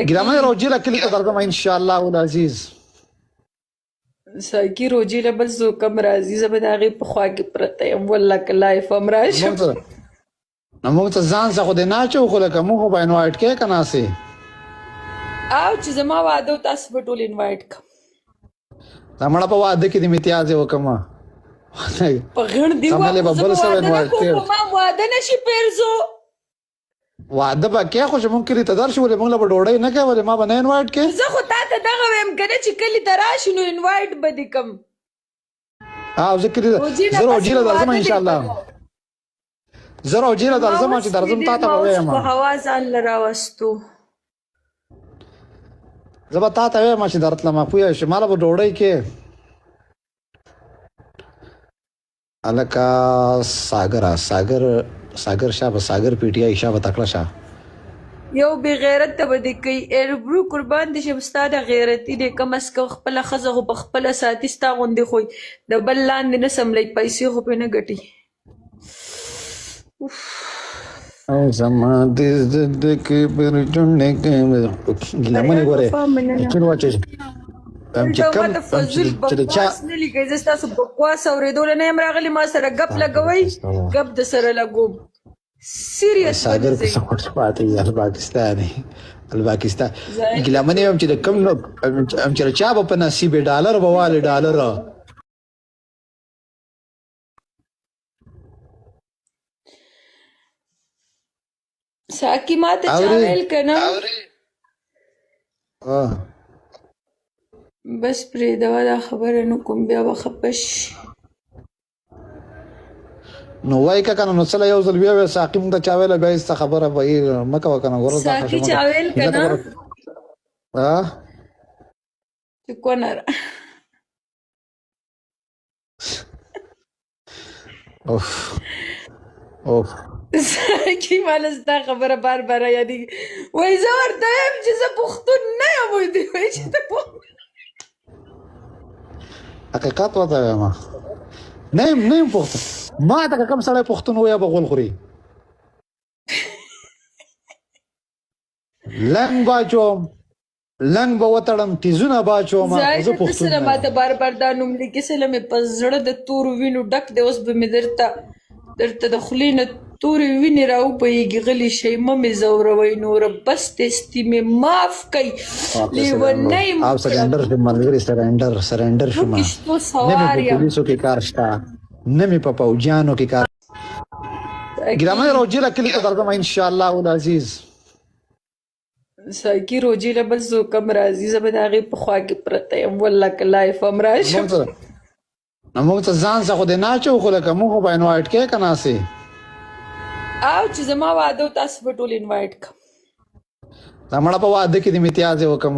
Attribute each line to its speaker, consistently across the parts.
Speaker 1: ګیلامن روجي له کلي ته درځم ان شاء الله العزیز.
Speaker 2: ساکي روجي له بل څوک هم راځي، زه به د هغې په خوا کې پرته یم، والله که لایف هم راشم.
Speaker 1: موږ ته نو موږ ته ځان څخه خو دې نه اچو، خو لکه موږ خو به انوایټ کې که نه سي.
Speaker 2: او چې زما واده و، تاسو به ټول انوایټ کم.
Speaker 1: دا مړه په واده کې دې امتیاز وکم.
Speaker 2: په غڼ دی
Speaker 1: سملې به بل څه انوایټ کې.
Speaker 2: ما واده نشي پیرزو.
Speaker 1: واده به کې، خو چې مونږ کلي ته درشو، ولې مونږ له به ډوډۍ نه کوې؟ ولې ما به نه انوایټ کې؟
Speaker 2: زه خو تا ته دغه وایم که نه چې کلي ته راشي نو انوایټ به دې کم.
Speaker 1: او زه کلي زه روجي له درځم ان شاء الله. زه روجي له درځم، چې درځم تا ته به وایم.
Speaker 2: په هوا ځان له راوستو.
Speaker 1: زه به تا ته وایم چې درتلم، پوه شې؟ ما له به ډوډۍ کې. الکه ساګره، ساګر، ساګر شابه، ساګر پی ټی آی شابه، تکړه شه.
Speaker 2: یو بی غیرت ته به دې کوي ایربرو. قربان دې شم، ستا د غیرتي دی. کم از کم خپله ښځه خو په خپله ساتي، ستا غوندې خو د بل لاندې نه څملوي، پیسې خو پرې نه ګټي.
Speaker 1: او زما د زده کې پر جنډه کې لمنې ګوره چې واچې چې
Speaker 2: کم فضول بکواس نه لیکئ. زه ستاسو بکواس اورېدو له نه یم راغلی. ما سره ګپ لګوئ، ګپ د سره لګوم. سیریس.
Speaker 1: ساګر په سپورټ پاتې الپاکستاني الپاکستان. ګلمنې هم چې د کم نو هم چې چا په نصیب ډالر بواله ډالر.
Speaker 2: ساکي ما ته چا ویل که نه؟ بس پرېږده دا خبره نه کوم، بیا به خفه شي.
Speaker 1: نو وای که کنه، نو څله یو ځل بیا وای ساقي مونږ ته چا ویله، بیا هېڅ خبره به یې مه کوه که نه. ګوره
Speaker 2: ساقي چا ویل که نه؟ چې کونه
Speaker 1: اوف اوف.
Speaker 2: کی مال ستا خبره بار بار یادېږي. وایي زه ورته وایم چې زه پښتون نه یم، وایي دی وایي چې ته پښتون.
Speaker 1: حقیقت ورته وایم، نه یم، نه یم پښتون. ما ته که کوم سړی پښتون وایي به غول خوري. لنګ به اچوم، لنګ به وتړم، تیزونه به اچوم، خو زه پښتون
Speaker 2: سره
Speaker 1: نه
Speaker 2: ماته
Speaker 1: یم.
Speaker 2: بار بار دا نوم لیکي، سره مې په زړه د تورو وینو ډک دی. اوس به مې درته د خولې نه تورې وینې راوبهیږي. غلي شئ، مه مې ځوروئ نوره، بس دی، ستي مې معاف کړئ، لیونۍ
Speaker 1: او سرندر شوم ملګری، سرندر، سرندر شوم.
Speaker 2: کشتو
Speaker 1: نه مې
Speaker 2: سوار
Speaker 1: په
Speaker 2: یم.
Speaker 1: پولیسو کې کار شته، نه مې په پوجانو کې کار. ګیلامن روجي له کلي ته درځم ان شاء الله العزیز.
Speaker 2: ساکي روجي له بل څوک هم راځي، زه به د هغې په خوا کې پرته یم، والله که لایف هم راشم.
Speaker 1: موږ ته نو موږ ته ځان څخه خو دې نه اچو، خو لکه موږ خو به انوایټ کې که نه سي.
Speaker 2: او چې زما واده و، تاسو به ټول انوایټ کم.
Speaker 1: دا مړه په واده کې دې امتیاز وکم.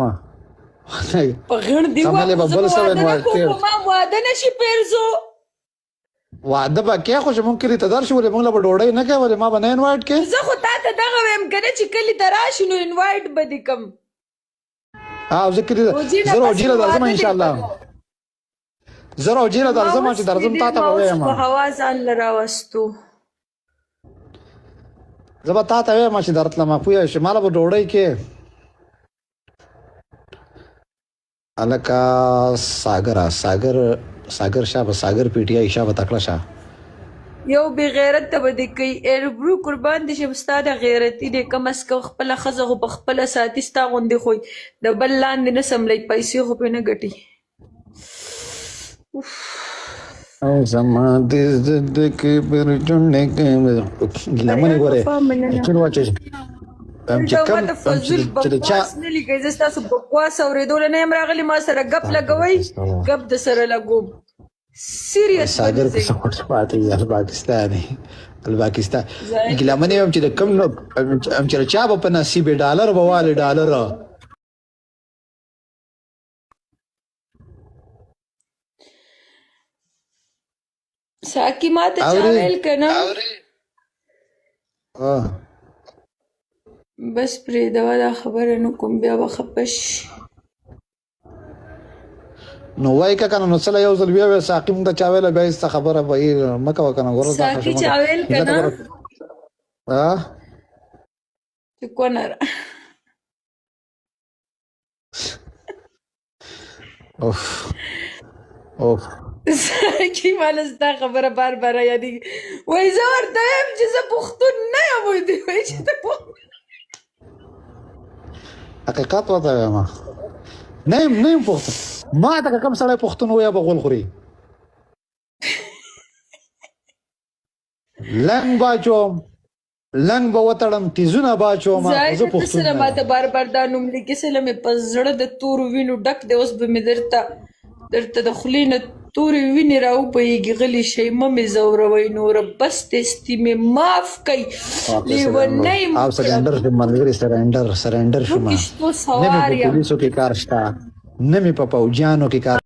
Speaker 2: په غڼ دی.
Speaker 1: سملې به بل څه انوایټ کې.
Speaker 2: ما واده نشي پیرزو.
Speaker 1: واده به کې، خو چې مونږ کلي ته درشو، ولې مونږ له به ډوډۍ نه کوې؟ ولې ما به نه انوایټ کې؟
Speaker 2: زه خو تا ته دغه وایم که نه چې کلي ته راشي نو انوایټ به دې کم.
Speaker 1: او زه کلي زه روجي له درځم ان شاء الله. زه روجي له درځم، چې درځم تا ته به وایم.
Speaker 2: په هوا ځان له راوستو.
Speaker 1: زه به تا ته وایم چې درتلم، پوه شې؟ ما له به ډوډۍ کې. الکه ساګره، ساګر، ساګر شابه، ساګر پی ټی آی شابه، تکړه شه.
Speaker 2: یو بی غیرت ته به دې کوي ایربرو. قربان دې شم، ستا د غیرتي دی. کم از کم خپله ښځه خو په خپله ساتي، ستا غوندې خو د بل لاندې نه څملوي، پیسې خو پرې نه ګټي.
Speaker 1: او زما د زده کې پر جنډه کې لمنې ګوره چې واچې چې کم
Speaker 2: فضول بکواس نه لیکئ. زه ستاسو بکواس اورېدو له نه یم راغلی. ما سره ګپ لګوئ، ګپ د سره لګوم. سیریس.
Speaker 1: ساګر په سپورټ پاتې الپاکستاني الپاکستان. ګیلامن هم چې د کم نو هم چې چا په نصیب ډالر بواله ډالر.
Speaker 2: ساکي ما ته چا ویل که نه؟ بس پرېږده دا خبره نه کوم، بیا به خفه شي.
Speaker 1: نو وای که کنه، نو څله یو ځل بیا وای ساقي مونږ ته چا ویله، بیا هېڅ خبره به یې مه کوه که نه. ګوره
Speaker 2: ساقي چا ویل که نه؟ چې کونه.
Speaker 1: اوف اوف.
Speaker 2: کی مال ستا خبره بار بار یادېږي. وایي زه ورته وایم چې زه پښتون نه یم، وایي دوی وایي چې ته پښتون.
Speaker 1: حقیقت ورته وایم، نه یم، نه یم پښتون. ما ته که کوم سړی پښتون وایي به غول خوري. لنګ به اچوم، لنګ به وتړم، تیزونه به اچوم، خو زه
Speaker 2: زاهده ته
Speaker 1: پښتون
Speaker 2: سره
Speaker 1: نه
Speaker 2: ماته
Speaker 1: یم.
Speaker 2: بار بار دا نوم لیکې، سره مې په زړه د تورو وینو ډک دی. اوس به مې درته درته د خولې نه تورې وینې راوبهیږي. غلي شئ، مه مې ځوروئ نوره، بس دی، ستي مې معاف کړئ.
Speaker 1: واپس
Speaker 2: لیونۍ مې
Speaker 1: او
Speaker 2: کړم.
Speaker 1: سرندر شوم ملګری، سرندر سرندر شوم.
Speaker 2: کشتو
Speaker 1: نه مې
Speaker 2: سوار
Speaker 1: په
Speaker 2: یم.
Speaker 1: پولیسو کې کار شته، نه مې په پوجانو کې کار.